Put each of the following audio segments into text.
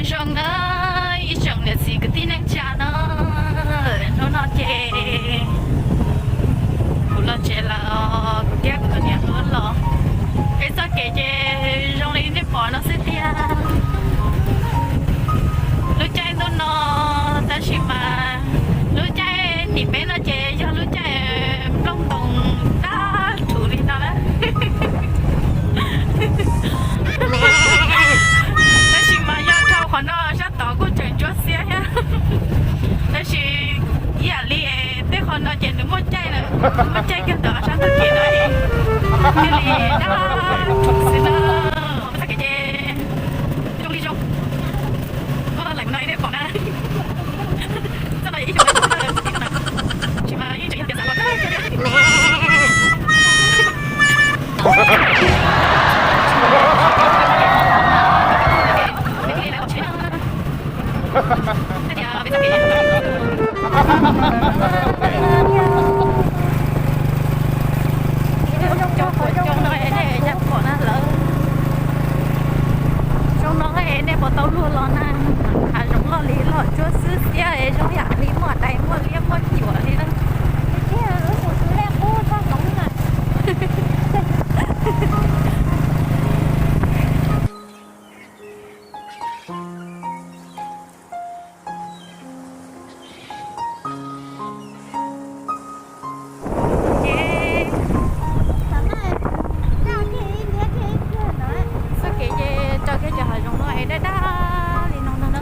Zoo na, ib tsoom niam txiv kwv tij neej tsa na, hnub no ces kuv los tsev lawm, kuv thiab kuv tus niam hluas los. Peb txoj kev ces zoo li nej pom no xwb tiag. Lub caij ntuj no, tab sis mas lub caij tim peb no ces yog lub caij nplooj ntoos dab rhuv li no na. Tab sis mas yog dhau qhov no sab tod kuj tseem ntsuab xiab thiab. Tab sis ib yam li tej qhov no ces nws muaj caij lawm, muaj caij kiag ntawm ob sab ntug kev no, thiaj li dab rhuv xwb na. Txoj kev ces zoo li zoo. Ua lawm no nej pom na. Txoj no ib xyoos ib xyoos na, tsis mas yeej tseem yog tias xav los kawg. Zoo no nej puas tau luag los na, hav zoov loj li loj tsuab xwb xiab, zoo yam li muaj dais muaj liab muaj cuam li na. Ces txoj kev ces tso kiag cov hav zoov no es daj daj li no ntag na.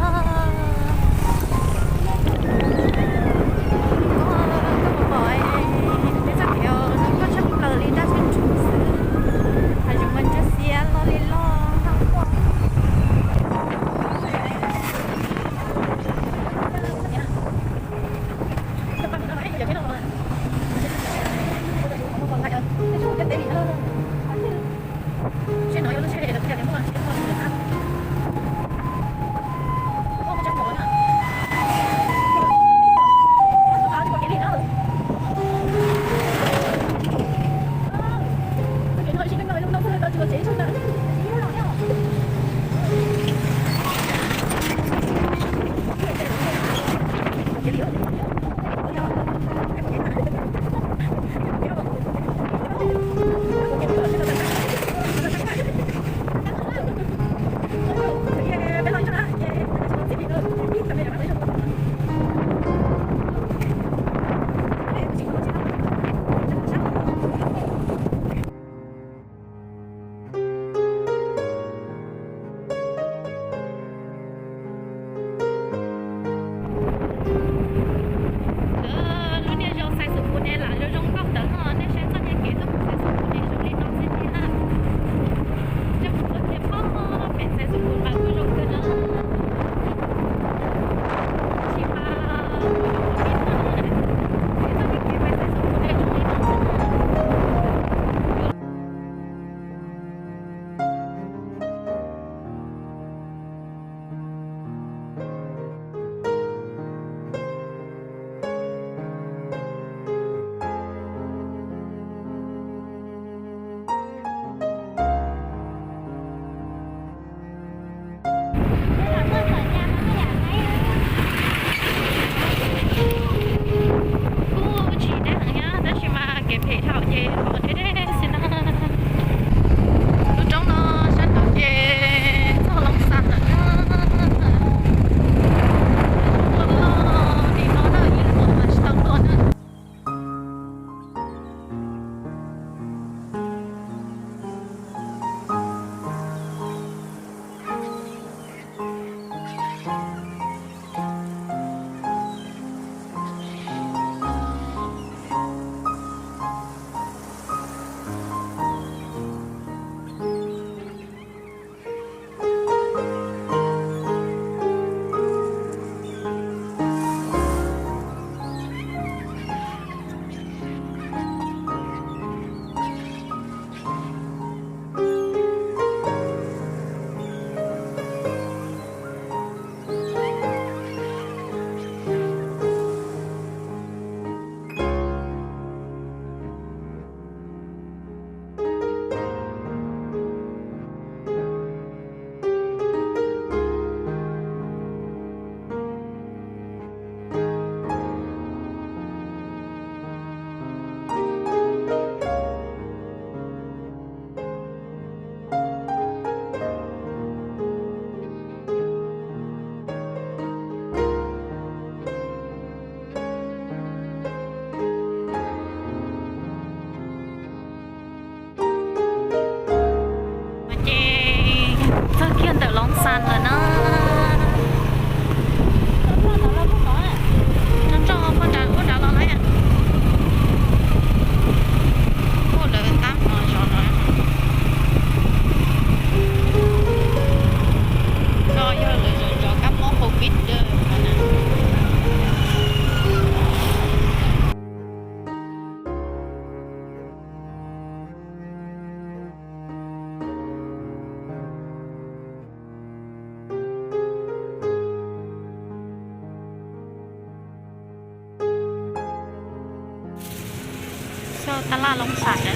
Tab laj Loob Xas na.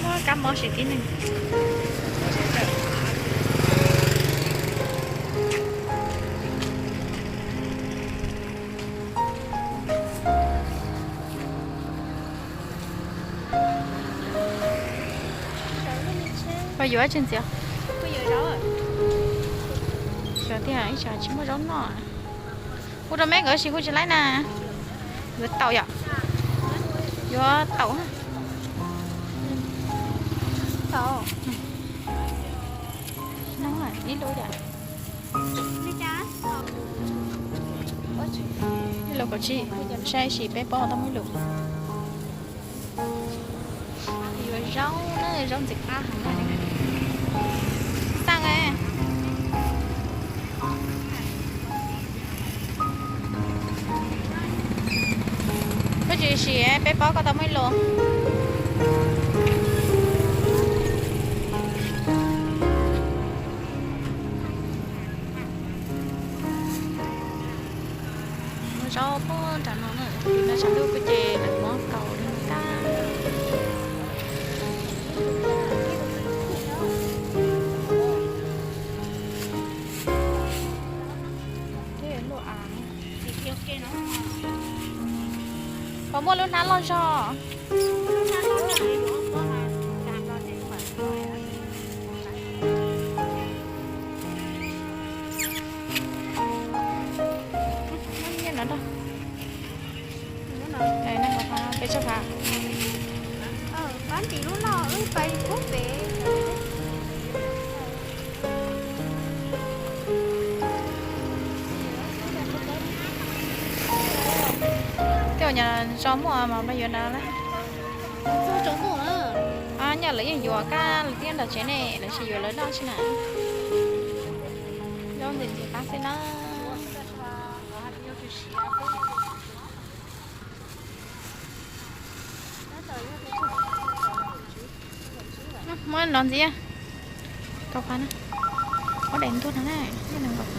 Muab kab mob siv tib neeg. Koj yuav tsis ntxiv? Xyov tiag, ib tsam tsis muaj zaub noj. Hu rau me nkawd sis hu tsis laib na. Yuav taum yom? Yuav taum. Ib lub yom? Ib lub kaum tsib, saib sis peb pob tau muaj ib lus. Yuav zaub na, zaub ntxim qab heev na. Xaj, koj tsis sim peb pob koj tau muaj ib lus. Muaj zaub puag nram no na, tim no tshav ntuj kuj ces lawv muab kaus li no tag. Puas muaj lub hnab loj zog? Peb tsawg phav? Tej uas nyuam zos muaj mas peb yuav na. Nyaj lawv yeej yuav kab lawv thiab nram tsev ne, lawv tsis yuav lawv noj tsis na. Zaub ntxim ntxim qab xwb na. Muab no ntxiv, kaum phav na. Ob daim ntuag no na, ntuag nees nkaum.